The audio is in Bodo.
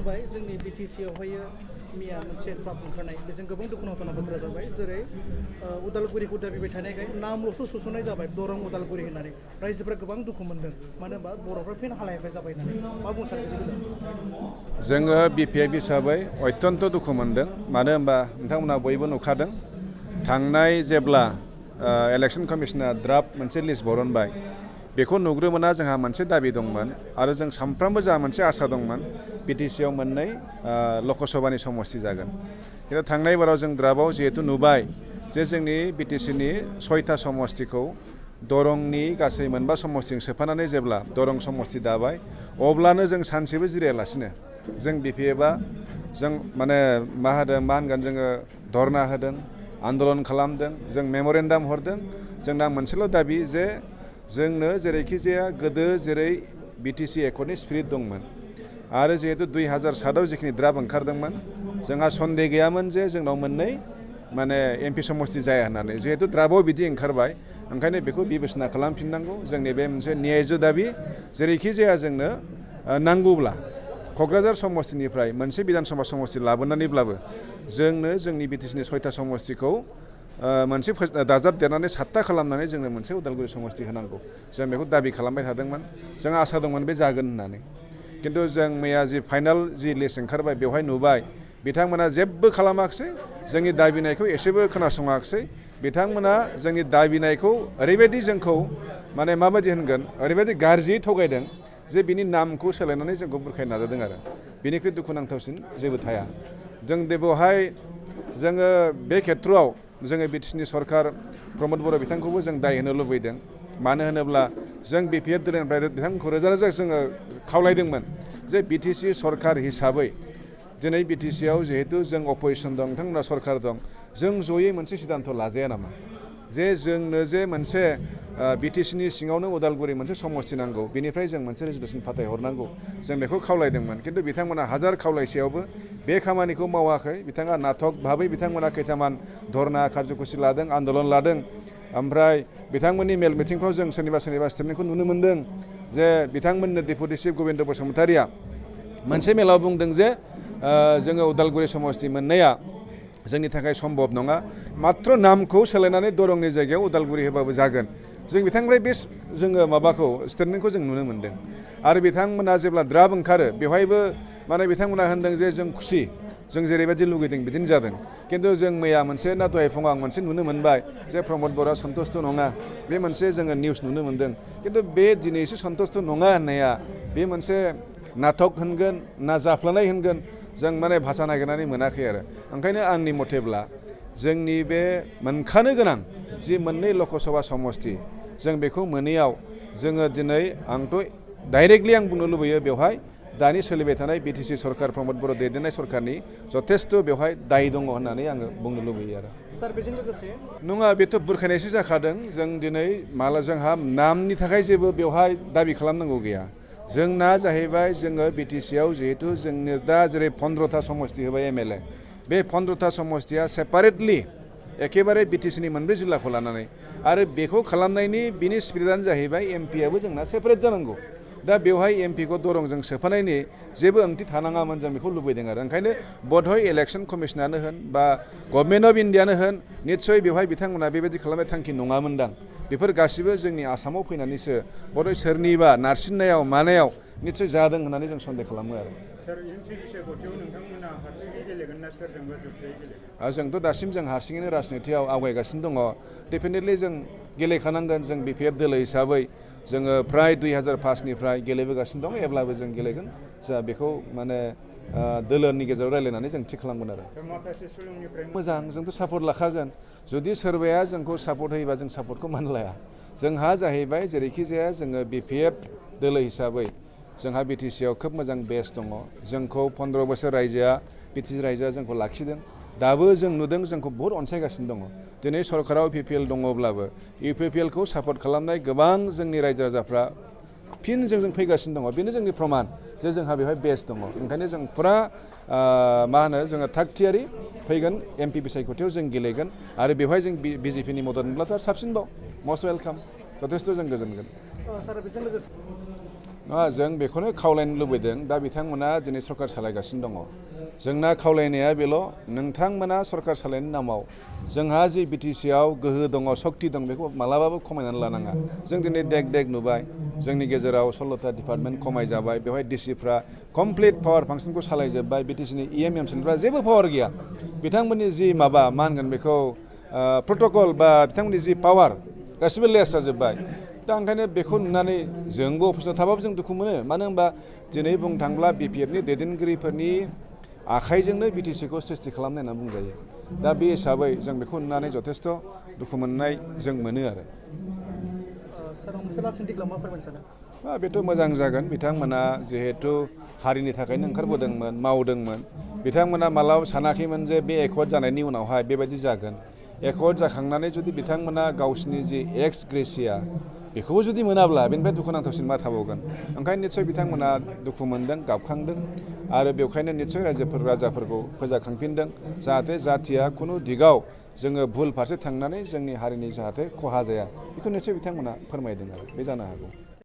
मोनबाय जोंनि बिटिसि आवहाय मैया मोनसे ड्राफ्ट ओंखारनाय बेजों गोबां दुखुनांथावना बाथ्रा जाबाय जेरै उदालगुरिखौ दाबिबाय थानायखाय नामल'सो सोसननाय जाबाय दरं उदालगुरि होननानै रायजोफोरा गोबां दुखु मोनदों मानो होनबा बर'फ्रा फिन हालाय हाफाय जाबाय होननानै मा बुंनो सानो जोङो बिपिएफ हिसाबै अत्यन्त दुखु मोनदों मानो होनबा नोंथांमोना बयबो नुखादों थांनाय जेब्ला इलेक्सन कमिशना ड्राफ्ट मोनसे लिस्ट बरनबाय बेखौ नुग्रोमोना जोंहा मोनसे दाबि दंमोन आरो जों सामफ्रामबो जोंहा मोनसे आसा दंमोन बिटिसिआव मोननै लकसभानि समस्ति जागोन खिन्थु थांनाय बाराव जों ड्राफ्टआव जिहेतु नुबाय जे जोंनि बिटिसिनि 6था समस्तिखौ दरंनि गासै मोनबा समस्तिजों सोफानानै जेब्ला दरं समस्ति दाबाय अब्लानो जों सानसेबो जिरायालासिनो जों बिपिएफआ जों माने मा होनगोन जोङो धरना होदों आन्दलन खालामदों जों मेम'रेन्डाम हरदों जोंना मोनसेल' दाबि जे जोंनो जेरैखि जाया गोदो जेरै बिटिसि एकर्डनि स्पिरिट दंमोन आरो जिहेतु 2007आव जिखिनि ड्राफ्ट ओंखारदोंमोन जोंहा सन्देह गैयामोन जे जोंनाव मोननै माने एमपि समस्ति जाया होननानै जिहेतु ड्राफ्टआव बिदि ओंखारबाय ओंखायनो बेखौ बिबेचना खालामफिननांगौ जोंनि बे मोनसे न्यायज दाबि जेरैखि जाया जोंनो नांगौब्ला क'क्राझार समस्तिनिफ्राय मोनसे बिधानसभा समस्ति लाबोनानैब्लाबो जोंनो जोंनि बिटिसिनि 6था समस्तिखौ मोनसे दाजाबदेरनानै 7था खालामनानै जोंनो मोनसे उदालगुरि समस्ति होनांगौ जों बेखौ दाबि खालामबाय थादोंमोन जों आसा दंमोन बे जागोन होननानै किन्तु जों मैया जि फाइनाल जि लिस्ट ओंखारबाय बेवहाय नुबाय बिथांमोना जेबो खालामाखिसै जोंनि दाबिनायखौ एसेबो खोनासङाखिसै बिथांमोना जोंनि दाबिनायखौ ओरैबायदि जोंखौ माने माबायदि होनगोन ओरैबायदि गाज्रियै थगायदों जे बिनि नामखौ सोलायनानै जोंखौ बुरखायनो नाजादों आरो बेनिख्रुइ दुखुनांथावसिन जेबो थाया जों बेवहाय जोङो बे खेत्रआव जोङो बिटिसिनि सरकार प्रमद बर' बिथांखौबो जों दाय होनो लुबैदों मानो होनोब्ला जों बिपिएफ दोलोनिफ्राय बिथांखौ रोजा रोजा जोङो खावलायदोंमोन जे बिटिसि सरकार हिसाबै दिनै बिटिसिआव जिहेतु जों अपोजिसन दं बिथांमोना सरकार दं जों जयै मोनसे सिद्धान्त लाजाया नामा जे जोंनो जे मोनसे बिटिसिनि सिङावनो उदालगुरि मोनसे समस्ति नांगौ बेनिफ्राय जों मोनसे रेजुलेसन फाथायहरनांगौ जों बेखौ खावलायदोंमोन किन्तु बिथांमोना हाजार खावलायसेयावबो बे खामानिखौ मावाखै बिथाङा नाटक भाबै बिथांमोना खैथामान धरना कार्यकुसि लादों आन्दलन लादों ओमफ्राय बिथांमोननि मेल मिटिंफ्राव जों सोरनिबा स्टेटमेन्टखौ नुनो मोन्दों जे बिथांमोननो डेपुटि चिफ गबिन्द बसुमतारिया मोनसे मेलाव बुंदों जे जोङो उदालगुरि समस्ति मोननाया जोंनि थाखाय सम्भब नङा मात्र नामखौ सोलायनानै दरंनि जायगायाव उदालगुरि होबाबो जागोन जों बिथांनिफ्राय बे जोङो माबाखौ स्टेटमेन्टखौ जों नुनो मोन्दों आरो बिथांमोना जेब्ला ड्राफ्ट ओंखारो बेवहायबो माने बिथांमोना होनदों जे जों खुसि जों जेरैबायदि लुगैदों बिदिनो जादों किन्तु जों मैया मोनसे ना दहाय फुङाव आं मोनसे नुनो मोनबाय जे प्रमद बर'आ सन्तुष्ट नङा बे मोनसे जोङो निउस नुनो मोन्दों किन्तु बे दिनैसो सन्तुष्ट नङा होननाया बे मोनसे नाटक होनगोन ना जाफ्लानाय होनगोन जों माने भाषा नागिरनानै मोनाखै आरो ओंखायनो आंनि मथेब्ला जोंनि बे मोनखानो गोनां जि मोननै लकसभा समस्ति जों बेखौ मोनैयाव जोङो दिनै आंथ' डाइरेक्टलि आं बुंनो लुबैयो बेवहाय दानि सोलिबाय थानाय बिटिसि सरकार प्रमद बर' दैदेननाय सरकारनि जथेस्थ' बेवहाय दाय दङ होननानै आङो बुंनो लुबैयो आरो सार बेजों लोगोसे नङा बेथ' बुरखायनायसो जाखादों जों दिनै माला जोंहा नामनि थाखाय जेबो बेवहाय दाबि खालामनांगौ गैया जोंना जाहैबाय जोङो बिटिसिआव जिहेतु जोंनो दा जेरै 15था समस्ति होबाय एमएलए बे 15था समस्तिया सेपारेटलि एखेबारे बिटिसिनि मोनब्रै जिल्लाखौ लानानै आरो बेखौ खालामनायनि बिनि स्पिरिटआनो जाहैबाय एमपिआबो जोंना सेपारेट जानांगौ दा बेवहाय एमपिखौ दरंजों सोफानायनि जेबो ओंथि थानाङामोन जों बेखौ लुबैदों आरो ओंखायनो बधय इलेक्सन कमिशनानो होन बा गभर्नमेन्ट अफ इन्डियानो होन निस्सय बेवहाय बिथांमोना बेबायदि खालामनाय थांखि नङामोनदां बेफोर गासिबो जोंनि आसामाव फैनानैसो बधय सोरनिबा नारसिननायाव मानायाव निस्सय जादों होननानै जों सन्देह खालामो आरो जोंथ' दासिम जों हारसिङैनो राजनितियाव आवगायगासिनो दङ डेफिनेटलि जों गेलेखानांगोन जों बिपिएफ दोलो हिसाबै जोङो फ्राय 2005निफ्राय गेलेबोगासिनो दं एब्लाबो जों गेलेगोन जा बेखौ माने दोलोनि गेजेराव रायलायनानै जों थि खालामगोन आरो मोजां जोंथ' सापर्ट लाखागोन जुदि सोरबाया जोंखौ सापर्ट होयोबा जों सापर्टखौ मानो लाया जोंहा जाहैबाय जेरैखि जाया जोङो बिपिएफ दोलो हिसाबै जोंहा बिटिसिआव खोब मोजां बेस दङ जोंखौ 15 बोसोर रायजोआ बिटिसि रायजोआ जोंखौ लाखिदों दाबो जों नुदों जोंखौ बहुत अनसायगासिनो दङ दिनै सरकाराव इउपिपिएल दङब्लाबो इउपिपिएलखौ सापर्ट खालामनाय गोबां जोंनि रायजो राजाफ्रा फिन जोंजों फैगासिनो दङ बेनो जोंनि प्रमान जे जोंहा बेवहाय बेस दङ ओंखायनो जों फुरा मा होनो जोङो थागथियारि फैगोन एमपि बिसायख'थियाव जों गेलेगोन आरो बेवहाय जों बिजेपिनि मदद मोनब्लाथ' साबसिनबाव मस्ट वेलकाम जथेस्थ' जों गोजोनगोन नङा जों बेखौनो खावलायनो लुबैदों दा बिथांमोना दिनै सरकार सालायगासिनो दङ जोंना खावलायनाया बेल' नोंथांमोना सरकार सालायनायनि नामाव जोंहा जि बिटिसिआव गोहो दङ सक्ति दं बेखौ मालाबाबो खमायनानै लानाङा जों दिनै देग देग नुबाय जोंनि गेजेराव 16टा डिपार्टमेन्ट खमायजाबाय बेवहाय डिसिफ्रा कमप्लिट पावार फांसनखौ सालायजोब्बाय बिटिसिनि एमसिलफ्रा जेबो पावार गैया बिथांमोननि जि माबा मा होनगोन बेखौ प्रट'कल बा बिथांमोननि जि पावार गासिबो लेस जाजोब्बाय दा ओंखायनो बेखौ नुनानै जोंबो अफिसाव थाबाबो जों दुखु मोनो मानो होनबा दिनै बुंनो थाङोब्ला बिपिएफनि दैदेनगिरिफोरनि आखाइजोंनो बिटिसिखौ सृष्टि खालामनाय होनना बुंजायो दा बे हिसाबै जों बेखौ नुनानै जथेस्थ' दुखु मोननाय जों मोनो आरो बेथ' मोजां जागोन बिथांमोना जिहेथु हारिनि थाखायनो ओंखारबोदोंमोन मावदोंमोन बिथांमोना मालाबा सानाखैमोन जे बे एकर्ड जानायनि उनावहाय बेबायदि जागोन एकर्ड जाखांनानै जुदि बिथांमोना गावसिनि जि एक्स ग्रेसिया बेखौबो जुदि मोनाब्ला बेनिफ्राय दुखुनांथावसिन मा थाबावगोन ओंखायनो निस्सय बिथांमोना दुखु मोनदों गाबखांदों आरो बेवखायनो निस्सय राजाफोरखौ फोजाखांफिनदों जाहाथे जाथिया खुनु दिगाव जोङो भुल फारसे थांनानै जोंनि हारिनि जाहाथे खहा जाया बेखौ निस्सय बिथांमोना फोरमायदों आरो बे जानो हागौ